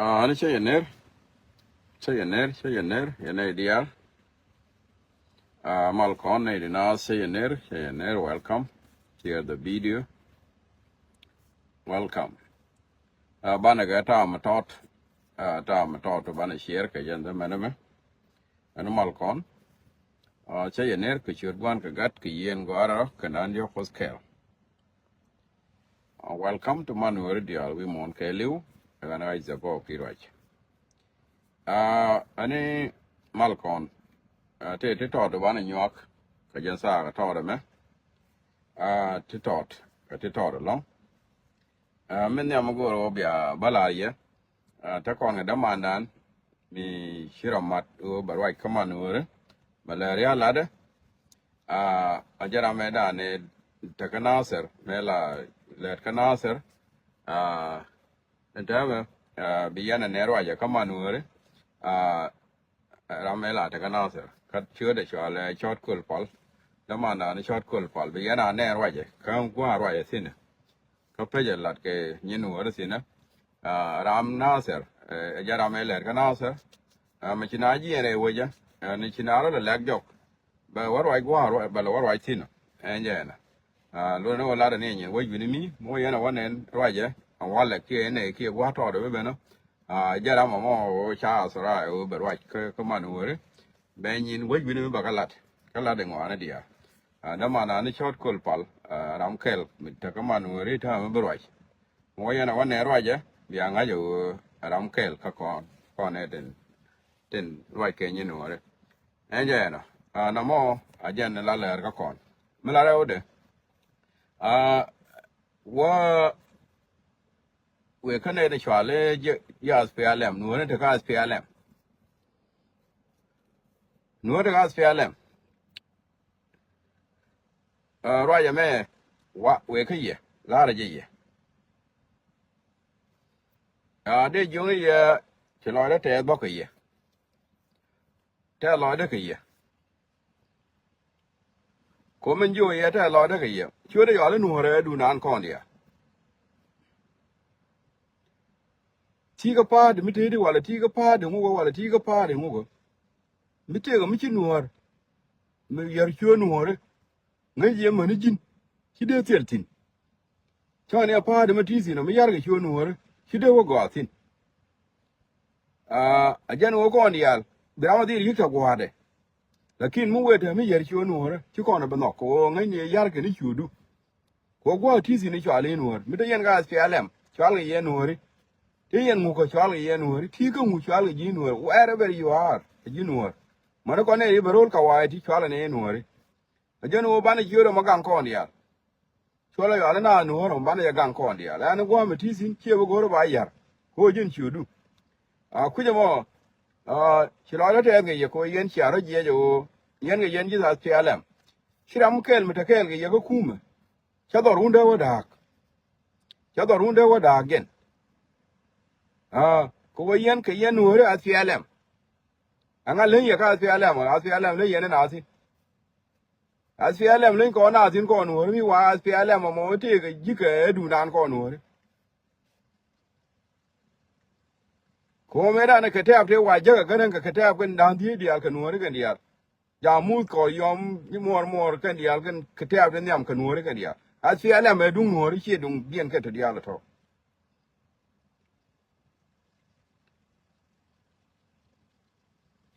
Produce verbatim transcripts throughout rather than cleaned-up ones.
Ah, ni cä yɛ ner. Cä yɛ ner, cä yɛ ner, yɛ nɛy diaal. Ah, mal kɔn nɛy di naath, cä yɛ ner, cä yɛ ner, welcome. Share the video. Welcome. Ah, banɛ kɛ ta̱a̱ mi tɔt. Ah, ta̱a̱ mi tɔt banɛ share kɛ jɛn dhɛ mɛnɛ mɛ. Ɛn mal kɔn. Ah, cä yɛ ner kɛ ciöt gua̱n kɛ gat kɛ yien gɔ̱a̱rä kɛ nan diɔ̱k kuoth kɛɛl. Ah, welcome to Manuel diaal wi̱i̱ muɔ̱ɔ̱n kɛɛliw. Ɛ ɣän ɣa̱c dhɛ gɔɔk ki ruac. Ah, ani mal kɔn. Ah, ti, ti tɔt banɛ nyuak kɛ jɛn thaak tɔt ɛmɛ. Ah, ti tɔt, kɛ ti tɔt ɛlɔ̱ŋ. Ah, min nhiam mi go̱o̱r ɣöö bia bä la̱r yɛ. Ah, te kɔn kɛ dämandan mi ci rɔ mat ɣöö bɛ ruac kä Manuel. Bɛ lɛ rial latdɛ. Ah, a jɛ ram mɛ dan ni tekä Nasir mɛ la lɛt kä Nasir. Ah, ɛn täämɛ, ah, bi yɛn ɛ nɛ ruacɛ kä Manuel. Ah, ram mɛ la tekä Nasir kä ciötdɛ cɔal ɛ Cɔt Köl Pal. Dämandan ni Cɔt Köl Pal bi yɛn a nɛ ruacɛ kä gua̱a̱ ruacɛ thi̱n. Kä pecɛ lat kɛ nyin wä ri thi̱n. Ah, ram Nasir, eh, ɛ jɛ ram ɛ lɛt kä Nasir. Ah, mɛ ci na jiɛn rɛy wecä, eh, ni ci na rɔ lɛ lɛk jɔk. Bɛ wä ruac gua̱a̱ ruac, bɛ lɛ wä ruac thi̱n. Ɛn jɛ ɛnɛ. Ah, luɔt ni wä lat ni nyin wec wi̱ni mi, mi wä yɛn ɛ wä nɛn ruacɛ, ɛ walɛ kiɛ nɛ kiɛ gua̱a̱ tɔɔdɛ bi ben ɔ. Ah, jɛ ram ɛmɔ wä ca asra ɛ wä bɛ ruac kä, kä Manuel. Bɛ nyin wec wi̱ni mi bɛ kä lat, kä lat ɛ ŋɔaani diaal. Ah, dämandan ni Cɔt Köl Pal, ah, ram kɛl mi tekä Manuel täämɛ bi ruac. Mɔ yɛn a wä nɛ ruacɛ bia ŋa̱c a ɣöö ram kɛl kä kɔn, kɔn ɛ tin, tin ruac kɛ nyin nuɔ̱ɔ̱ri. Ɛn jɛ ɛnɔ, ah, nɔmɔ a jɛn la lɛr kä kɔn. Mi la rɛwdɛ, ah, wä wëë kä nɛy ni cɔal i̱ jɛ, jɛ S P L M, nuɔ̱ɔ̱ri tekä S P L M. Nuɔ̱ɔ̱ri tekä S P L M. Ah, ruacɛ mɛ wa wëë kä yɛ, la̱rä jɛ yɛ. Ah, dee jiöŋ yɛ ci lɔcdä tɛth bä kɛ yɛ. Tɛth lɔcdä kɛ yɛ. Komin jiö yɛ tɛth lɔcdä kɛ yɛ. Ciötdä yɔal i̱ nuɔ̱ɔ̱rɛ duundan kɔn diaal. Ti̱i̱ kä pa̱a̱di mi tëëdi walɛ ti̱i̱ kä pa̱a̱di ŋukä walɛ ti̱i̱ kä pa̱a̱di ŋukä. Mi tëëkɛ mi ci nuɔ̱ɔ̱r. Mi yär ciöt nuɔ̱ɔ̱ri. Ŋäc yɛ mäni ji̱n ci dee thil thi̱n. Cäŋ ni a pa̱a̱t ɛmɛ ti̱i̱ thi̱n ɔ mi yarkɛ ciöt nuɔ̱ɔ̱ri ci dee wä gɔaa thi̱n. Aa, a jɛn ɣöö kɔn diaal bi ram a dhil yi̱k tɔ gua̱a̱tdɛ. Lakin mi wëë te mi yär ciöt nuɔ̱ɔ̱ri ci kɔn ɛ bi nhɔk kɛ ɣöö ŋäcni ɛ yarkɛ ni ciötdu. Kɛ ɣöö gua̱a̱k ti̱i̱ thi̱n i̱ cɔal i̱ nuɔ̱ɔ̱r mi te yɛn ka S P L M cɔalkɛ yɛn nuɔ̱ɔ̱ri. Te yɛn ŋukä cɔalkɛ yɛn nuɔ̱ɔ̱ri ti̱i̱ kä ŋu cɔalkɛ ji̱ nuɔ̱ɔ̱ri wherever you are ɛ ji̱ nuɔ̱ɔ̱r. Mäni kɔn nɛy i̱ bɛ ro̱l kɛ wa̱a̱ ti cɔalkɛ ni i̱ nuɔ̱ɔ̱ri. A jɛn ɣöö banɛ ciöt ɛmɔ gaŋ kɔn diaal. Cuɔlɛ yɔal inan ni ɣöö rɔm banɛ jɛ gaŋ kɔn diaal ɛn gua̱a̱mɛ ti̱i̱ thi̱n ciɛ bi go̱o̱r ba yar. Ko̱ ji̱n ciötdu. A kui̱c ɛmɔ, a, ci lɔcdä tɛth kɛ yɛ ko̱ yɛn cia rɔ jiɛc ɛ ɣöö yɛn kɛ yɛn ji̱ S P L M. Ci ram kɛl mi te kɛɛl kɛ yɛ kä kumɛ. Cä dhɔr wundä wä da̱a̱k. Cä dhɔr wundä wä da̱a̱k jɛn. A, kɛ ɣöö yɛn kɛ yɛn nuɔ̱ɔ̱ri S P L M. Ɛŋa leny yɛ kä S P L M, S P L M leny yɛn in a thi̱n. S P L M leny kɔn a thi̱n kɔn wä mi wa S P L M mɔ tëëkɛ ji̱kɛ ɛ duundan kɔn wä. Kɛ ɣöö mëë dan kɛ tɛ̈p tëë wa jäk ɛ gärɛŋ kɛ kɛ tɛ̈p kɛn da̱ŋ dhieec diaal kɛ nuɔ̱ɔ̱ri kɛn diaal. Jamuth kɔn yɔm ji̱ muɔɔr muɔɔr kɛn diaal kɛn kɛ tɛ̈p tëë nhiam kɛ nuɔ̱ɔ̱ri kɛn diaal. S P L M ɛ duŋ nuɔ̱ɔ̱ri ciɛ duŋ biɛn kɛ tɔ diaal ɛ tɔ.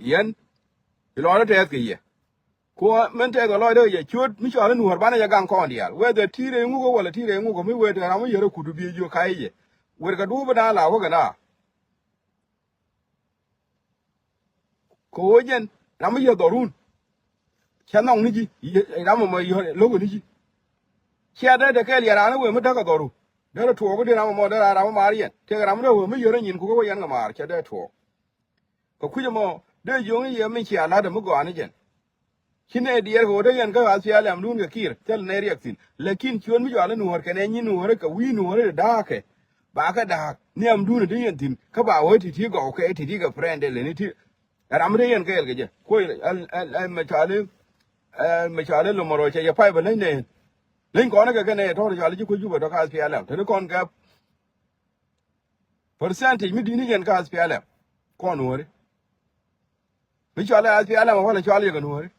Yɛn ci lɔcdä tɛth kɛ yɛ. Ku min tɛth kɛ lɔcdä kɛ yɛ ciöt mi cɔal i̱ nuɔ̱ɔ̱r banɛ jɛ gaŋ kɔn diaal whether ti̱i̱ rɛy ŋukä walɛ ti̱i̱ rɛy ŋukä mi wëë te ram mi yär ɛ kut bi jiök ka̱c jɛ. Wër kɛ duɔ̱ɔ̱p bi da̱a̱n la wä kɛ na. Kɛ ɣöö jɛn ram mi yɛ dhɔrun. Cɛ nhɔk ni ji̱, ram ɛmɔ yɛ lo̱k ni ji̱. Ciɛ dee te kɛɛl yɛ raan i̱ wëë mi däk ɛ dhɔru. Derɛ tuɔɔk i̱di ram ɛmɔ derɛ ram ɛmɔ maar yɛn tëëkɛ ram mi dee wëë mi yär ɛ nyin kukɛ wä yɛn kɛ maar cɛ dee tuɔɔk. Kɛ kui̱c ɛmɔ dee jiöŋ i̱ yɛ mi cia la̱t ɛ mi gɔaa ni jɛn. Ci nɛy diɛɛr kɛ ɣöö te yɛn kä S P L M dun kɛ Kiir thil nɛy riɛk thi̱n. Lakin ciöt mi cɔal i̱ nuɔ̱ɔ̱r kɛnɛ nyin nuɔ̱ɔ̱ri kɛ wi̱i̱ nuɔ̱ɔ̱ri da̱a̱kɛ. Ba kɛ da̱a̱k nhiamdun te yɛn thi̱n kä ba wä ti̱ti̱ gɔw kɛ ti̱ti̱ kɛ friend dee leni ti. Ɛ ram mi te yɛn kɛɛl kɛ jɛ kuɔy mɛ cɔal i̱ mɛ cɔal i̱ lomɔrɔ cɛ yɛ pay bɛ leny nɛy. Leny kɔn kɛ kɛ nɛy tɔ̱ te cɔal i̱ ci kuec Jubɛ tɔ̱ kä S P L M te ni kɔn kɛ Percentage mi di̱t ni yɛn kä S P L M kɔn Nuääri. Mi cɔal i̱ S P L M walɛ cɔal yɛ kɛ Nuääri.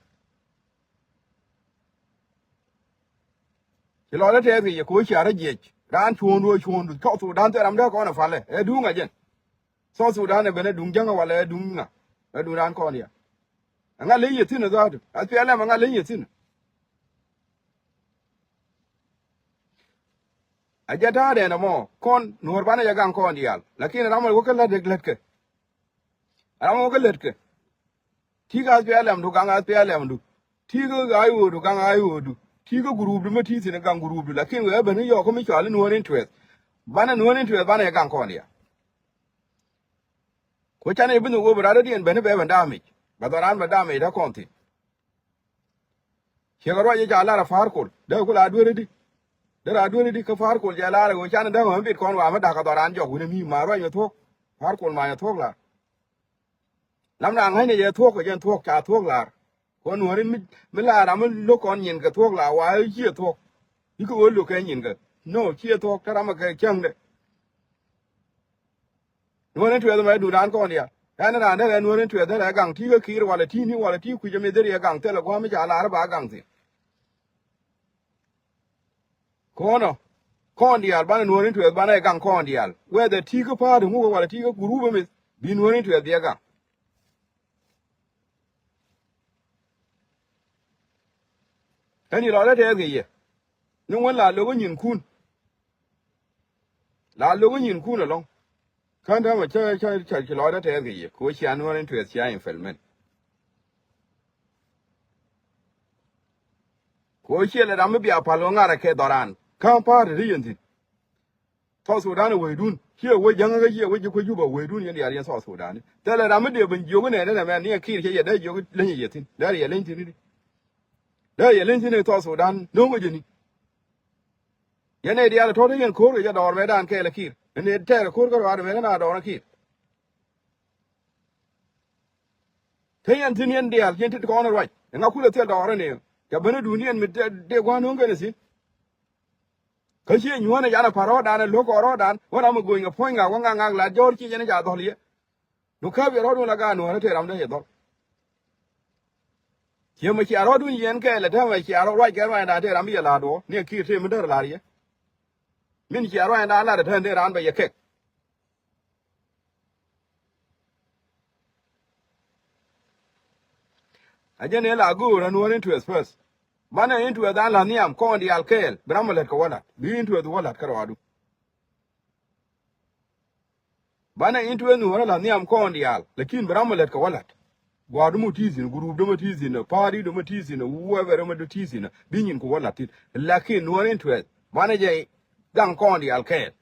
Ci lɔcdä tɛth kɛ yɛ kɛ ɣöö cia rɔ jiɛc raan cuɔ̱ɔ̱ŋdu ɛ cuɔ̱ɔ̱ŋdu. South Sudan thil ram dee kɔn ɛ palɛ ɛ duŋ a jɛn. South Sudan ɛ ben ɛ duŋ jäŋä walɛ ɛ duŋ ŋa? Ɛ duŋ raan kɔn ya. Ɛŋa leny yɛ thi̱n ɛ dhaatu? S P L M ɛŋa leny yɛ thi̱n? A jɛ ta̱a̱dɛn ɛmɔ kɔn Nuäär banɛ jɛ gaŋ kɔn diaal. Lakin ram ɛ wä kä lät dee lät kɛ. Ram ɛ wä kä lät kɛ. Ti̱i̱ kä S P L M du gaŋ S P L M du. Ti̱i̱ kä I O du gaŋ I O du. Ti̱i̱ kä group du mi ti̱i̱ thi̱n gaŋ group du. Lakin wee ben ni yɔɔk kä mi cɔal i̱ Nuäär interest. Banɛ Nuäär interest banɛ jɛ gaŋ kɔn diaal. Ku canɛ bi nhök wee bi rat dɔ̱diɛn ben i̱ bɛ ben damage. Bɛ dhɔran bɛ damage dee kɔn thi̱n. Ciɛ kɛ ruac i̱ ca lar ɛ Pa̱a̱r Kol dee ku la duer i̱di. Dee ra duer i̱di kä Pa̱a̱r Kol jɛ lar ɛ ɣöö canɛ dee ɣän bit kɔn wa mi da̱k kɛ dhɔran jɔk wi̱n emi ma ruac mi thuɔ̱k. Pa̱a̱r Kol ma nyɛ thuɔ̱k lar. Lam na ŋäcnɛ jɛ thuɔ̱k kɛ jɛn thuɔ̱k ca thuɔ̱k lar. Kɔn Nuääri mi, mi lar ram mi lo̱k kɔn nyin kɛ thuɔ̱k lar wa i̱ ciɛ thuɔ̱k. I̱ kɛ ɣöö lo̱k kɛ nyin kɛ no ciɛ thuɔ̱k te ram ɛ kɛ cäŋdɛ. Nuäär interest mɛ duun raan kɔn diaal. Ɛn raan derɛ Nuäär interest derɛ gaŋ ti̱i̱ kä Kiir walɛ ti̱i̱ ni walɛ ti̱i̱ kui̱c ɛmɛ derɛ yɛ gaŋ thilɛ gua̱a̱m mi ca lar i̱ ba gaŋ thi̱n. Kɔnɔ kɔn diaal banɛ Nuäär interest banɛ gaŋ kɔn diaal. Whether ti̱i̱ kä party ŋukä walɛ ti̱i̱ kä group ɛmɛ bi Nuäär interest bi ɛ gaŋ. Ɛn i̱ lɔcdä tɛth kɛ yɛ. Ni wän la lo̱k kä nyinkun. La lo̱k kä nyinkun ɛlɔ̱ŋ. Kän täämɛ cä, cä, cä, cä lɔcdä tɛth kɛ yɛ kɛ ɣöö cia Nuäär interest cia implement. Kɛ ɣöö ciɛ lɛ ram mi bia pal ɣöö ŋa̱rä kɛ dhɔran kä party ti yɛn thi̱n. South Sudan ɛ wecdun ciɛ wec jäŋä kä ciɛ wec ji̱ kuec Juba wecdun yɛn diaal yɛn South Sudan. Thilɛ ram mi dee ben jiök inɛn inɛ mɛn ni ɛ Kiir cɛ yɛ dee jiök leny yɛ thi̱n dee yɛ leny thi̱n i̱di. Dee yɛ leny thi̱n i̱ South Sudan no̱o̱ŋ kä jɛ ni. Yɛn nɛy diaal ɛ tɔ̱ te yɛn ko̱o̱r kɛ jɛ dɔɔr mɛtdan kɛɛl ɛ Kiir. Ɛn nɛy tɛɛr ɛ ko̱o̱r kä ruaadɛ mɛt ɛn a dɔɔr ɛ Kiir. Te yɛn thi̱n yɛn diaal yɛn tit kɔn ɛ ruac ɛŋa kulɛ thil dɔɔr ɛn ëë. Cɛ ben ɛ duundiɛn mi dee gua̱n no̱o̱ŋ kɛn ɛ thi̱n. Kä ciɛ nyuɔ̱ɔ̱n ɛ yan ɛ pa̱r rɔɔdan ɛ lo̱k kɔn rɔɔdan wä ram ɛ go̱o̱ny kɛ puɔ̱ny ŋak wä ŋak ŋak la jɔɔr ciɛ yɛn ɛ ca dhɔl yɛ. Duŋ käp yɛ rɔ̱dun la gaat Nuäärä tëë ram dee yɛ dhɔl. Ciɛ mɛ cia rɔ̱dun yɛn kɛɛl ɛ täämɛ cia rɔ ruac kɛ ruac ɛndan tëë ram bi yɛ la̱a̱t duɔ̱ɔ̱r ni ɛ Kiir tëë mi däär la̱r yɛ. Min cia ruac ɛndan la̱t ɛ tään tëë ram bɛ yɛ kɛk. A jɛn ëë la go̱o̱r ɛ Nuäär interest first. Banɛ interest an la̱th nhiam kɔn diaal kɛɛl bi ram ɛ lät kɛ wä la̱t bi interest wä la̱t kä ruaadu. Banɛ interest Nuäärä la̱th nhiam kɔn diaal lakin bi ram mi lät kɛ wä la̱t. Gua̱a̱r dom mi ti̱i̱ thi̱n, group dom mi ti̱i̱ thi̱n, party dom mi ti̱i̱ thi̱n, whoever dom mi ti̱i̱ thi̱n bi nyin ku wä la̱t thi̱n. Lakin Nuäärä interest banɛ jɛ gaŋ kɔn diaal kɛɛl.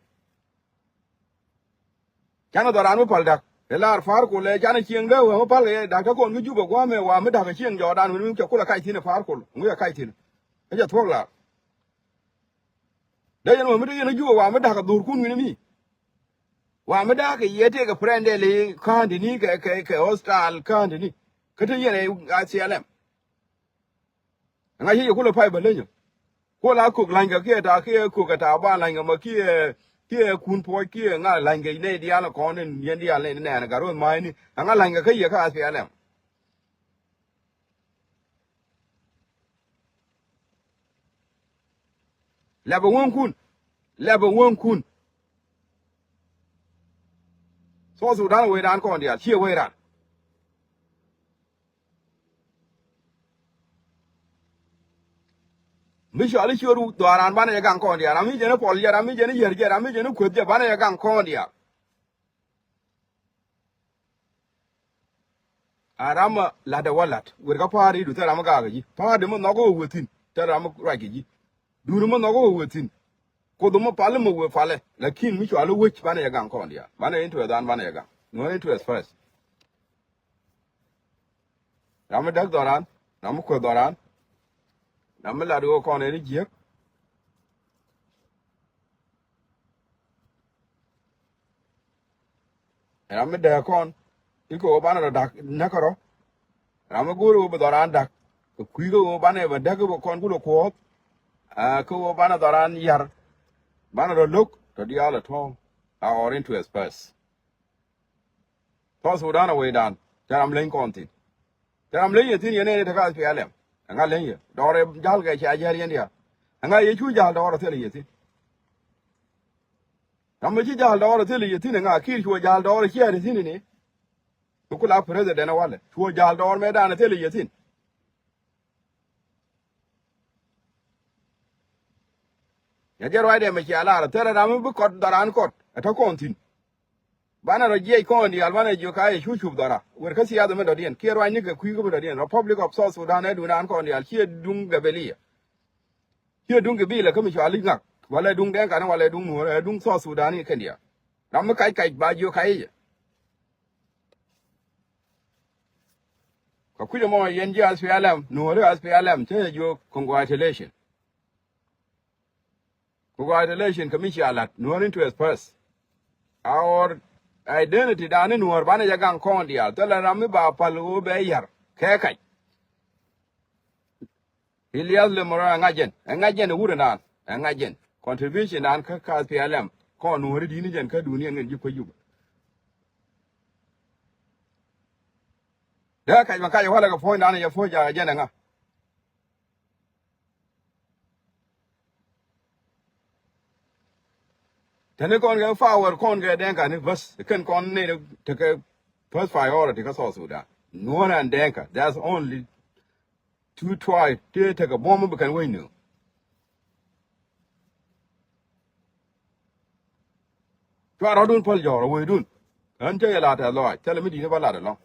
Canɛ dhɔran mi pal da̱k ɛ lar Pa̱a̱r Kol ɛ canɛ cieŋ dee wee mi pal kɛ yɛ da̱k te kɔn kä Juba gua̱a̱mɛ wa mi da̱k ɛ cieŋ jɔɔdan wi̱n mi cɛ kulɛ kac thi̱n ɛ Pa̱a̱r Kol ŋui̱ ɛ kac thi̱n. Ɛ cɛ thuɔ̱k lar. Dee yɛn wä mi te yɛn a juɔ wa mi da̱k a dhurkun wi̱ni mi. Wa mi da̱k kɛ yɛ tëëkɛ friend dee li ka̱a̱n ti ni kɛ, kɛ, kɛ hostile ka̱a̱n ti ni. Kä te yɛn a C L M. Ŋa̱c yɛ kulɛ pay bä lenyä. Kuɔ la kök la̱nykɛ kiɛ ta̱a̱ kiɛ kök kɛ ta̱a̱ ba la̱nykɛ ma kiɛ, kiɛ kun puɔc kiɛ ŋa̱ la̱nykɛ nɛy diaal kɔn in yɛn diaal nɛy ni nɛɛn gat ruɔth ma̱a̱cni. Ɛŋa la̱nykɛ kä yɛ kä C L M. Lɛpɛ wäŋkun. Lɛpɛ wäŋkun. South Sudan wecdan kɔn diaal ciɛ wecdan. Mi cɔal i̱ ciöt dhɔaaran banɛ jɛ gaŋ kɔn diaal. Ram mi jɛn i̱ pɔl jɛ, ram mi jɛn i̱ yär jɛ, ram mi jɛn i̱ kueth jɛ banɛ jɛ gaŋ kɔn diaal. A ram ɛ la̱t ɛ wä la̱t wër kä pa̱a̱r i̱du thil ram ɛ gaak ɛ ji̱. Pa̱a̱r di mi nhɔk ɛ wä thi̱n thil ram ɛ ruac kɛ ji̱. Duur mi nhɔk ɛ wä thi̱n. Kuoth mi pal mi wä palɛ. Lakin mi cɔal i̱ wec banɛ jɛ gaŋ kɔn diaal. Banɛ interest an banɛ jɛ gaŋ. Nuɔ̱ɔ̱r interest first. Ram mi däk dhɔran, ram mi kueth dhɔran, ram mi lat ɣöö kɔn ɛ ni jiäk. Ram mi dääk kɔn i̱ kɛ ɣöö banɛ rɔ da̱k näk kärɔ̱. Ram mi go̱o̱r ɣöö bi dhɔran da̱k kɛ kui̱ kɛ ɣöö banɛ bɛ däk kɛ kɔn kulɛ kuɔ̱ɔ̱th. Aa, kɛ ɣöö banɛ dhɔran yar banɛ rɔ lo̱k tɔ diaal ɛ tuɔ̱ɔ̱ŋ. our interest first. South Sudan a wecdan. Cɛ ram leny kɔn thi̱n. Cɛ ram leny yɛ thi̱n yɛn nɛy ni te ka S P L M. Ɛŋa leny yɛ? Dɔɔr ɛ ja̱l kɛ cia jäl yɛn diaal. Ɛŋa yɛ cu ja̱l dɔɔr a thilɛ yɛ thi̱n? Ram mi ci ja̱l dɔɔr a thilɛ yɛ thi̱n ɛŋa? Kiir cuɔ ja̱l dɔɔr a ciɛ thi̱n ni. Kɛ ku la president walɛ. Cuɔ ja̱l dɔɔr mëëdan a thilɛ yɛ thi̱n. Nya jɛ ruacdɛ mɛ cia lar thilɛ ram mi bi kɔt dhɔran kɔt. Ɛ tɔ kɔn thi̱n. Banɛ rɔ jiɛc kɔn diaal banɛ jiök ka yɛ cu cup dhɔra. Wer kä siasa mi dɔ̱diɛn kiɛ ruacni kɛ kui̱ kä mi dɔ̱diɛn. Republic of South Sudan ɛ duundan kɔn diaal ciɛ duŋ gabeliya. Ciɛ duŋ gabila kä mi cɔal i̱ ŋak walɛ duŋ Dɛŋka ni walɛ duŋ Nuɔ̱ɔ̱r ɛ duŋ South Sudan i̱ kɛn diaal. Ram mi kac kac ba jiök ka yɛ jɛ. Kɛ kui̱c ɛmɔ yɛn ji̱ S P L M Nuɔ̱ɔ̱ri S P L M cä yɛ jiök congratulation. Congratulation kɛ mi cia la̱t Nuɔ̱ɔ̱r interest first. Our identity dan ni Nuɔ̱ɔ̱r banɛ jɛ gaŋ kɔn diaal thilɛ ram mi ba pal ɣöö bɛ yar kɛ kac. Ilias Lemɔrɔ ɛ ŋa̱c jɛn ɛ ŋa̱c jɛn ɛ wurɛ naan ɛ ŋa̱c jɛn contribution dan kä ka S P L M kɔn Nuɔ̱ɔ̱ri di̱t ni jɛn kä duniya ŋen ji̱ kuec Juba. Dee kac ma kac ɛ walɛ kɛ puɔ̱ny dan ɛ jɛ puɔ̱ny jakä jɛn ɛ ŋa̱. Teni kɔn kɛ power kɔn kɛ Dɛŋka ni bäth kɛn kɔn ni tekɛ first priority kä South Sudan. Nuɔ̱ɔ̱r and Dɛŋka, that's only two tribe ti tekɛ buɔ̱m bi kɛn wec ni. Cua rɔ̱dun päl jɔ̱ɔ̱r a wecdun. Ɣän cä yɛ lat ɛ lɔaac thilɛ mi di̱t ni bä lat ɛlɔ̱ŋ.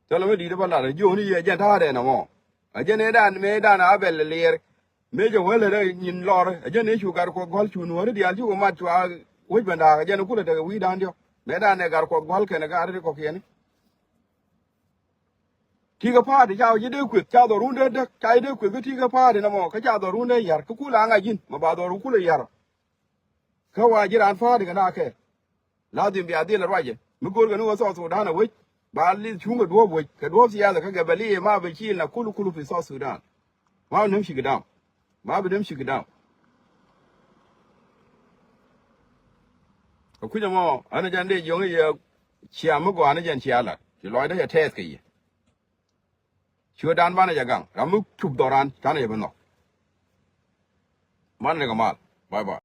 Thilɛ mi di̱t bä lat ɛ jiööni yɛ jɛn ta̱a̱dɛ nɔmɔ. Ɛ jɛn ëëdan mëëdan a bɛl liɛɛr. Mëë jɛ wälɛ rɛ nyin lɔr ɛ jɛn ëë cu gat kuɔth gua̱l cu Nuɔ̱ɔ̱ri diaal cukɛ mat cua wec bɛ ndaak ɛ jɛn kulɛ tekɛ wi̱i̱dan diɔ̱k. Mëëdan ɛ gat kuɔth gua̱l kɛnɛ gat ri kɔkiɛni. Ti̱i̱ kɛ pa̱a̱ti ca ji̱ dee kueth ca dhɔrun dee däk ca ji̱ dee kueth kä ti̱i̱ kɛ pa̱a̱ti nɔmɔ kä ca dhɔrun dee ya̱r kä kul a ŋa̱c ji̱n mɛ ba dhɔru kulɛ ya̱r. Kä wa ji̱ raan pa̱a̱ti kɛ na kɛ. Lazim bia dhil ruacɛ mi go̱o̱r kɛ ni wä South Sudan a wec. Ba li̱th cuŋ kɛ duɔ̱ɔ̱p wec kɛ duɔ̱ɔ̱p siasa kä gabaliya ma bi cil na kulu kulu fi South Sudan. Ma bi nem ci gidam. Ma bi nem ci gidam. Kɛ kui̱c ɛmɔ ɛn jɛn dee jiɔŋ i̱ yɛ cia mi gɔaa ni jɛn cia lat ci lɔcdä cɛ tɛth kɛ yɛ. Ciötdan banɛ jɛ gaŋ ram mi cup dhɔran canɛ jɛ bi nhɔk. Man ni kɛ mal. Bye bye.